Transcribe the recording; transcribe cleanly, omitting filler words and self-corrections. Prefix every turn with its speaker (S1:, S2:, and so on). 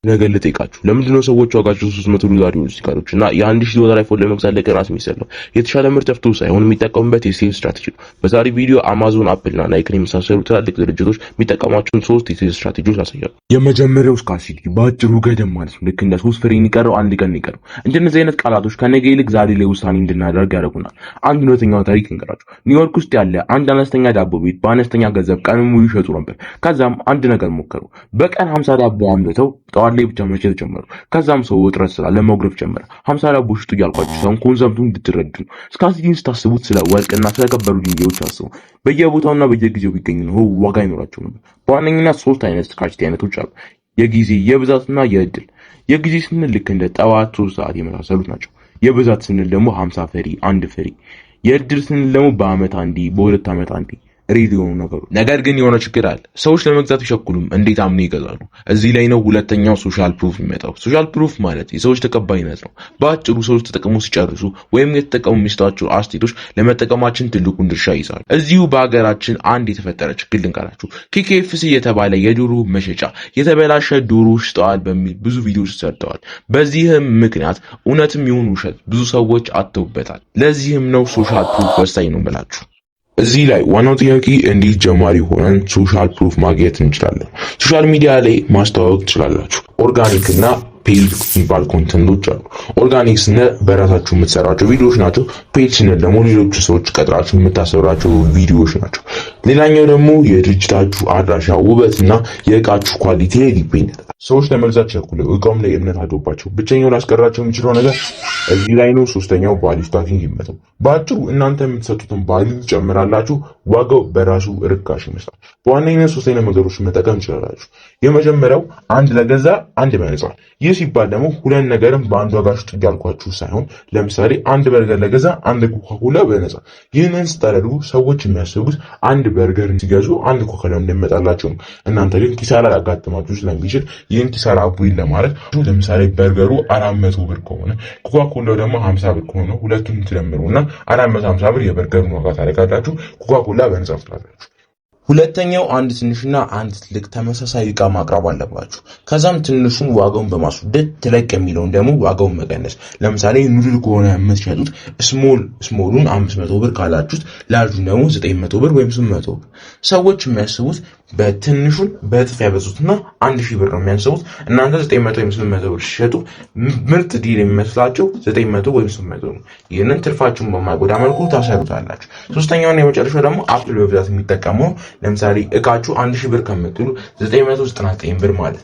S1: ነገር ልጠይቃችሁ። ለምንድነው ሰዎች ዋጋቸው $300 የሆኑ sneaker ኦች እና የ1000 ዶላር iPhone ለመግዛት ለቀናት የሚሰለው? የተሻለ ምርት ጠፍቶ ሳይሆን የሚጠቀሙበት የ sales strategy ነው። በዛሬ ቪዲዮ አማዞን፣ አፕል እና ናይክን የመሳሰሉ ትላልቅ ድርጅቶች የሚጠቀሟቸውን ሶስት የ sales strategy ዎች ላሳያችሁ። የመጀመሪያው scarcity፣ በአጭሩ ገደብ ማለት ነው። ልክ እንደ 3 ፍሬ የሚቀረው አንድ ቀን የሚቀረው። እንደነዚህ አይነት ቃላቶች ከነገ ይልቅ ዛሬ ላይ ውሳኔ እንድናደርግ ያደርጉናል። አንድ እውነተኛው ታሪክ እንገራችሁ። ኒውዮርክ ውስጥ ያለ አንድ አነስተኛ ዳቦ ቤት በአነስተኛ ገንዘብ ቀኑን ሙሉ ይሸጡ ነበር። ከዛም አንድ ነገር ሞከሩ። በቀን 50 ዳቦ አምርተው ጠዋት ላይ ብቻ መሸጥ ጀመሩ። ከዛም ሰው እጥረት ስላለ መጉረፍ ጀመረ። 50 ዳቦ ሽጡ እያልኳችሁ ሳይሆን concept ኡን እንድትረዱ ነው። Scarcity ን ስታስቡት ስለ ወርቅና ስለከበሩ ድንጋዮች አስቡ። በየቦታውና በየጊዜው ቢገኙ ነው ዋጋ ይኖራቸው ነበር። በዋነኝነት ሶስት አይነት scarcity አይነቶች አሉ። የጊዜ፣ የብዛትና የእድል። የጊዜ ስንል ልክ እንደ ጠዋት 3 ሰዓት የመሳሰሉት ናቸው። የብዛት ስንል ደግሞ 50 ፍሬ፣ አንድ ፍሬ። የእድል ስንል ደግሞ በአመት አንዴ፣ በ2 ዓመት አንዴ rare የሆኑ ነገሮች። ነገር ግን የሆነ ችግር አለ። ሰዎች ለመግዛት ቢቸኩሉም እንዴት አምነው ይገዛሉ? እዚህ ላይ ነው ሁለተኛው social proof የሚመጣው። Social proof ማለት የሰዎች ተቀባይነት ነው። በአጭሩ ሰዎች ተጠቅሞ ሲጨርሱ ወይም የተጠቀሙ የሚሰጧቸው አስተያየቶች ለመጠቀማችን ትልቁን ድርሻ ይይዛሉ። እዚሁ በሀገራችን አንድ የተፈጠረ ችግር ልንገራችሁ። KFC የተባለ የዶሮ መሸጫ የተበላሸ ዶሮ ሽጠዋል በሚል ብዙ ቪዲዮዎች ሰርተዋል። በዚህም ምክንያት እውነትም ይሁን ውሸት ብዙ ሰዎች አጥተውበታል። ለዚህም ነው social proof ወሳኝ ነው ብላችሁ። እዚህ ላይ ዋናው ጥያቄ እንዴት ጀማሪ ሆነን social proof ማግኘት እንችላለን? Social media ላይ ማስተዋወቅ ትችላላችሁ። Organic እና paid የሚባል content ኦች አሉ። Organic ስንል በራሳችሁ የምትሰራቸው ቪዲዮዎች ናቸው። Paid ስንል ደግሞ ሌሎቹ ሰዎች ቀጥራችሁ የምታሰሯቸው ቪዲዮዎች ናቸው። ሌላኛው ደግሞ የድርጅታችሁ አድራሻ ውበትና የእቃችሁ quality ላይ depend። ሰዎች ለመግዛት ቸኩለው እቃውም ላይ እምነት አድሮባቸው ብቸኛው ላስቀራቸው የሚችለው ነገር እዚህ ላይ ነው። ሶስተኛው value stacking ይመጣው። በአጭሩ እናንተ የምትሰጡትን value ትጨምራላችሁ፣ ዋጋው በራሱ ርካሽ ይመስላል። በዋነኝነት ሶስት አይነት መንገዶችን መጠቀም ትችላላችሁ። የመጀመሪያው አንድ ለገዛ አንድ በነፃ። ይህ ሲባል ደግሞ ሁለት ነገርን በአንድ ዋጋ ሽጡ እያልኳችሁ ሳይሆን ለምሳሌ አንድ በርገር ለገዛ አንድ ኮካኮላ በነፃ። ይህንን ስታደርጉ ሰዎች የሚያስቡት አንድ በርገር ሲገዙ አንድ ኮካኮላ እንደሚመጣላቸው ነው። እናንተ ግን ኪሳራ ሊያጋጥማችሁ ስለሚችል ይህን ኪሳራ avoid ለማድረግ ለምሳሌ በርገሩ 400 ብር ከሆነ ኮካኮላው ደግሞ 50 ብር ከሆነ ሁለቱን ትደምሩ እና 450 ብር የበርገሩን ዋጋ ታደርጋላችሁ። ኮካኮላ በነፃ ትላላችሁ። ሁለተኛው አንድ ትንሽና አንድ ትልቅ ተመሳሳይ እቃ ማቅረብ አለባችሁ። ከዛም ትንሹን ዋጋውን በማስወደድ ትልቅ የሚለውን ደግሞ ዋጋውን መቀነስ። ለምሳሌ noodle ከሆነ የምትሸጡት small ኡን 500 ብር ካላችሁት large ኡን ደግሞ 900 ብር ወይም 800 ብር። ሰዎች የሚያስቡት በትንሹን በእጥፍ ያበዙትና 1000 ብር ነው የሚያስቡት። እናንተ 900 ወይም 800 ብር ሲሸጡ ምርጥ deal የሚመስላቸው 900 ወይም 800 ነው። ይህንን ትርፋችሁን በማይጎዳ መልኩ ታሰሩታላችሁ። ሶስተኛውና የመጨረሻው ደግሞ አፕል በብዛት የሚጠቀመው ለምሳሌ እቃችሁ 1000 ብር ከምትሉ 999 ብር ማለት።